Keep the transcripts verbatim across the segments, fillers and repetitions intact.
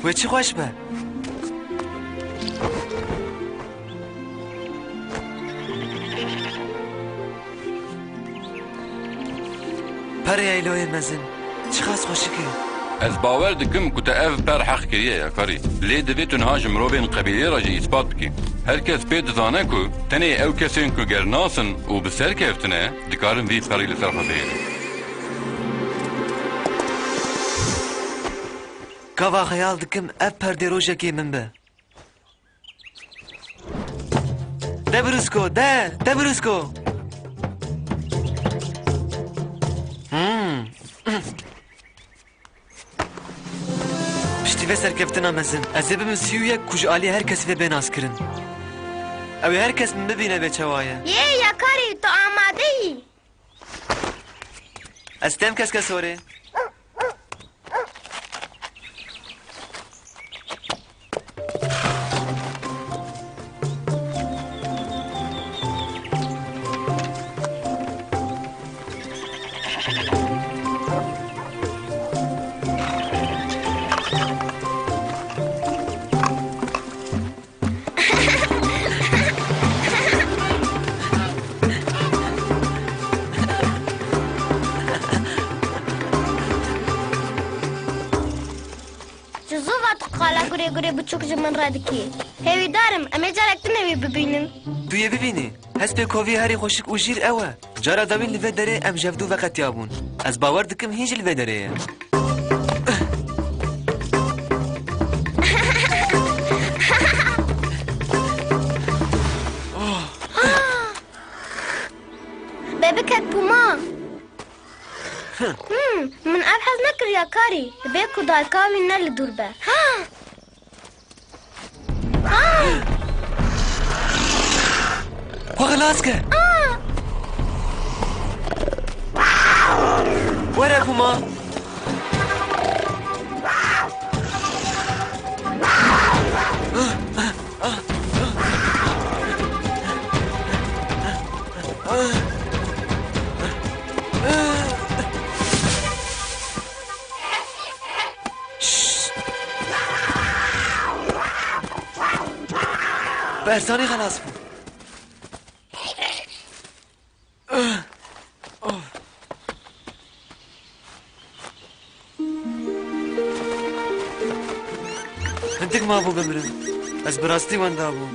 Wê çi xweş be. Perê Eyloyê mezin, çiqas xweşik e. Ez bawer dikim ku te ev per heq kiriye, Yakarî. Lê divê tu niha ji mirovên qebîleyê re jî îspat bikî. Her kes pê dizane ku tenê ew kesên ku ger nas in û bi ser keftine, dikarin vî perî li ser xwe bihêlin. Gava xeyal dikim ev per dê rojekê min be. De Brûsko, de, de Brûsko. Hmm. Piştî vê serkeftina mezin, ez ê bibim sî û yek ku ji alî her kesî ve bê naskirin. Ew ê her kes min bibîne bê çawa ye. Yê, Yakarî, tu amade yî? Ez têm keske sorê. Ji zû ve tu qala gurê gurê biçûk ji min re dikî. Hêvîdar im, em ê carek din ê wî bibînin. Tu yê bibînî. Hespê kovî herî xweşik û jîr ew e. Cara dawîn li vê derê em ji hevdû veqetiyabûn. Ez bawer dikim hîn jî li vê derê ye. Bê biket pûma. Hmm, min ev hez nekir Yakarî. Dibê ku dayika wî ne li dûr be. Ha! Xwe xilas ke. Were Puma. Bi esanî xelas bû. Hindik mabû bimirim. Ez bi rastî wenda bûm.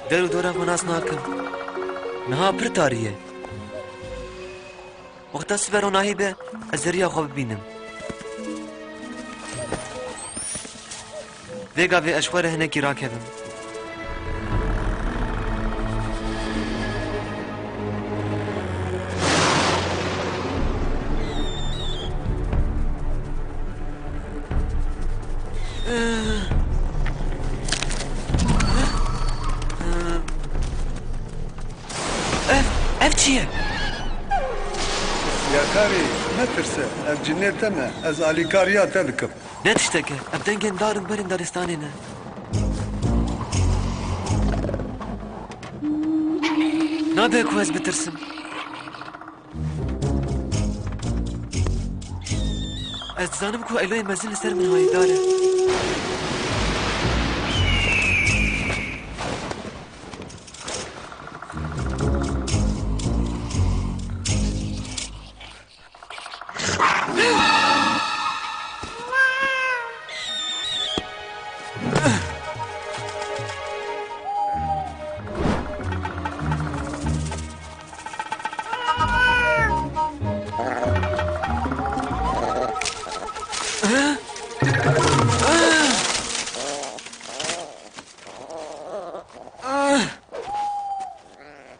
Der û dora xwe nas nakim. Niha pir tarî ye. Wexta sibe ronahî be, ez ê riya xwe bibînim. Vê gavê ez ji xwe re hinekî rakevim. Ev, ev çi ye? Yakarî, metirse, ev cinê te ne, ez alîkariya te dikim. Ne tiştek e, ev dengên dar in berên daristanê ne. Nabe ku ez bitirsim. Ez dizanim ku Eyloyê mezin li ser min hayîdar e.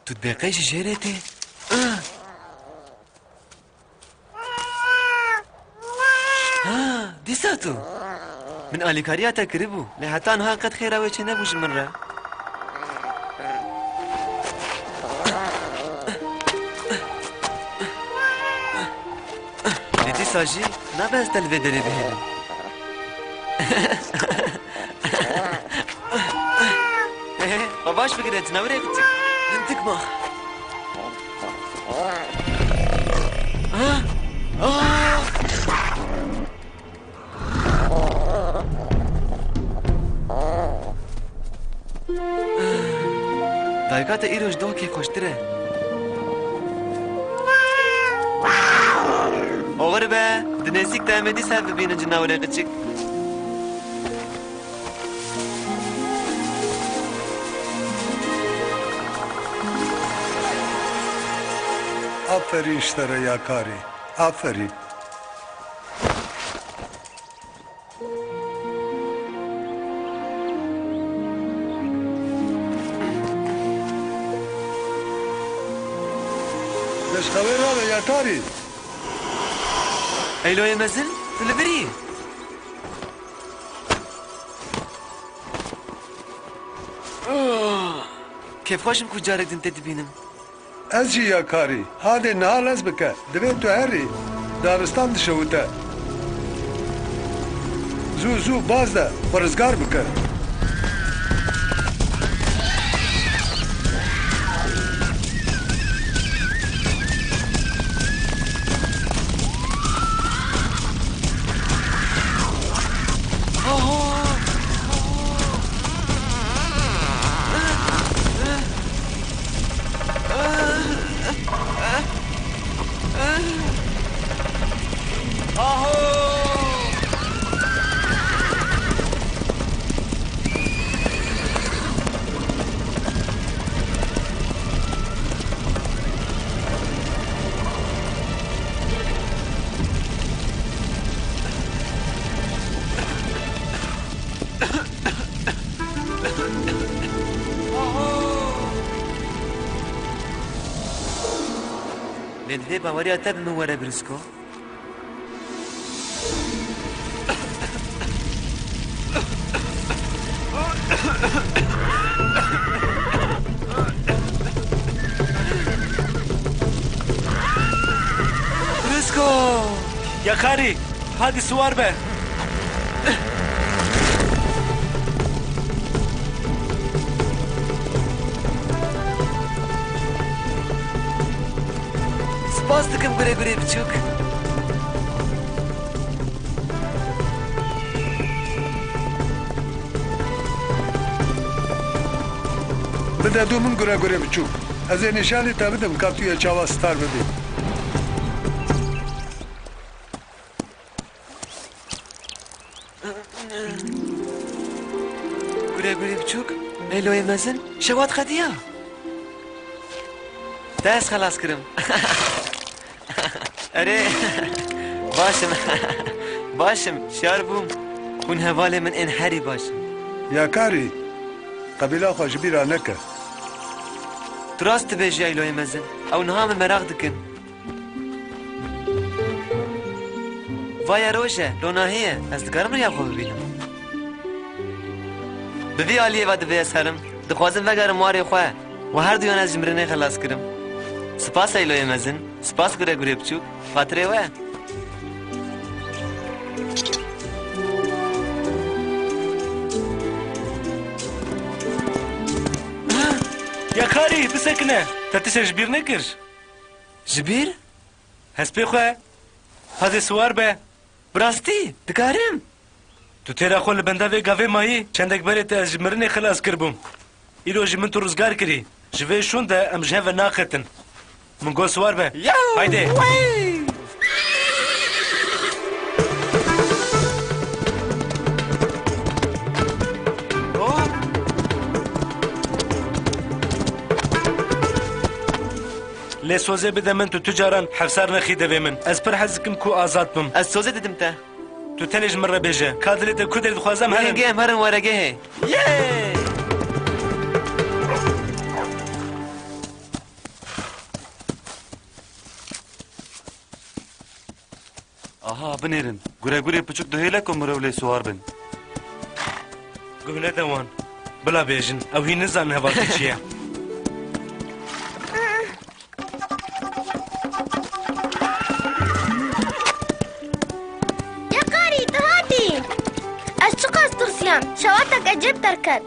Tu dibê qey ji jêrê tê? Ha, dîsa tu. Min alîkariya te kiribû, lê heta niha qet xêra wê çênebû ji min re. Lê dîsa jî nabe ez te li vê derê bihêlim. Baş bigire, cinawerê qîçik. Hindik ma. Ah! Ah! Dayika te îro ji doh kêfxweştir e. Oxir be, di nêzîk de em ê dîsa bibînin cinawerê qîçik. Aferîn ji te re ya karî. Aferîn. Pêşxewê rabe ya karî. Eyloyê mezin, tu li vir î. Kêfxweş im ku carek din te dibînim. Ez jî ya karî. Hadê niha lez bike. Divê tu herî. Daristan dişewite. Zû zû baz de. Xwe rizgar bike. Lê divê baweriya te bi min were, Brisko. Brisko! Ya karî, hadî siwar be. Spas dikim gure gurê biçûk. Bide dû min gure gurê biçûk. Ez ê nîşanî te bidim ka tu yê çawa star bibî. Gure gurê biçûk, Eyloyê mezin, şewat qediya. Te ez xelas kirim. Erê, baş im. Baş im, şiyar bûm. Hûn hevalê min ên herî baş in. Ya karî, qebîla xwe ji bîra neke. Tu rast dibêjî Eyloyê mezin. Ew niha min meraq dikin. Vaye roj e, ronahî ye. Ez dikarim riya xwe bibînim. Bi vî aliyê ve divê ez herim. Dixwazim vegerim warê xwe. We herduyan ez ji mirinê xelas kirim. Spas Eyloyê mezin. Spas gure gurê biçûk. Xatirê we. Ya karî, bisekine. Te tiştek ji bîr nekir? Ji bîr? Hespê xwe. Hadê siwar be. Bi rastî, dikarim. Tu têra xwe li benda vê gavê mayî, çendek berê te ez ji mirinê xilas kiribûm. Îro jî min tu rizgar kirî. Ji vê şûn de em ji hev ve naqetin. Min got siwar be. Yow! Haydi. Wey! Hop! Lê sozê bide min, tu tu caran hefsar nexî devê min. Ez pir hez dikim ku azad bim. Ez sozê didim te. Tu tenê ji min re bêje. Ka dilê te ku derê dixwaze em herin. Hingê em herin weregehê. Yê! Aha, binêrin. Guregurê piçûk dihêle ku mirov lê siwar bin. Guh nede wan. Bila bêjin. Ew hîn nizanin hevaltî çi ye. Ya karî, tu hatî? Ez çiqas tirsiyam. Şewatek ecêb derket.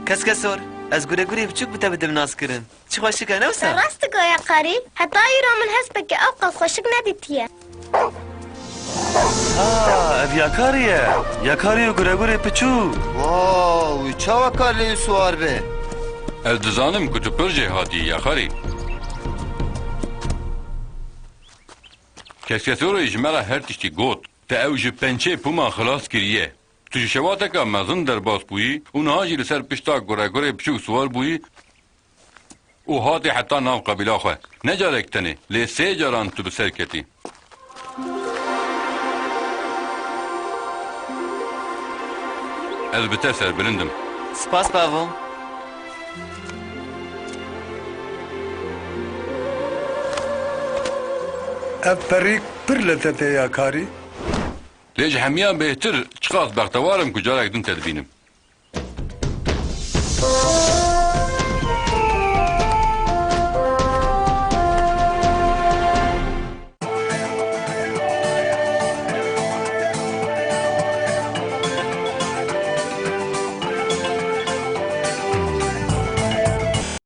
Keskesor, Ez guregurê biçûk bi te bidim naskirin. Çi xweşik e, ne wisa? Te rast digo Yakarî. Heta îro min hespekê ew qas xweşik nedîtiye. Ha, ev Yakarî ye. Yakarî û guregurê piçûk. Wow, wî çawa kar lê siwar be? Ez dizanim ku tu pir jêhatî yî, Yakarî. Keskesî ji me re her tiştî got. Te ew ji pençê pûman xilas kiriye. Tu ji şewateka mezin derbas bûyî û niha jî li ser pişta guregurê piçûk siwar bûyî û hatî heta nav qebîla xwe. Ne carek tenê, lê sê caran tu bi ser ketî. Ez bi te serbilind im. Spas, Pavo. Ev perîk pir lezet e, Yakarî. Lê ji hemiyan bêhtir çiqas bextewar im ku carek din te dibînim.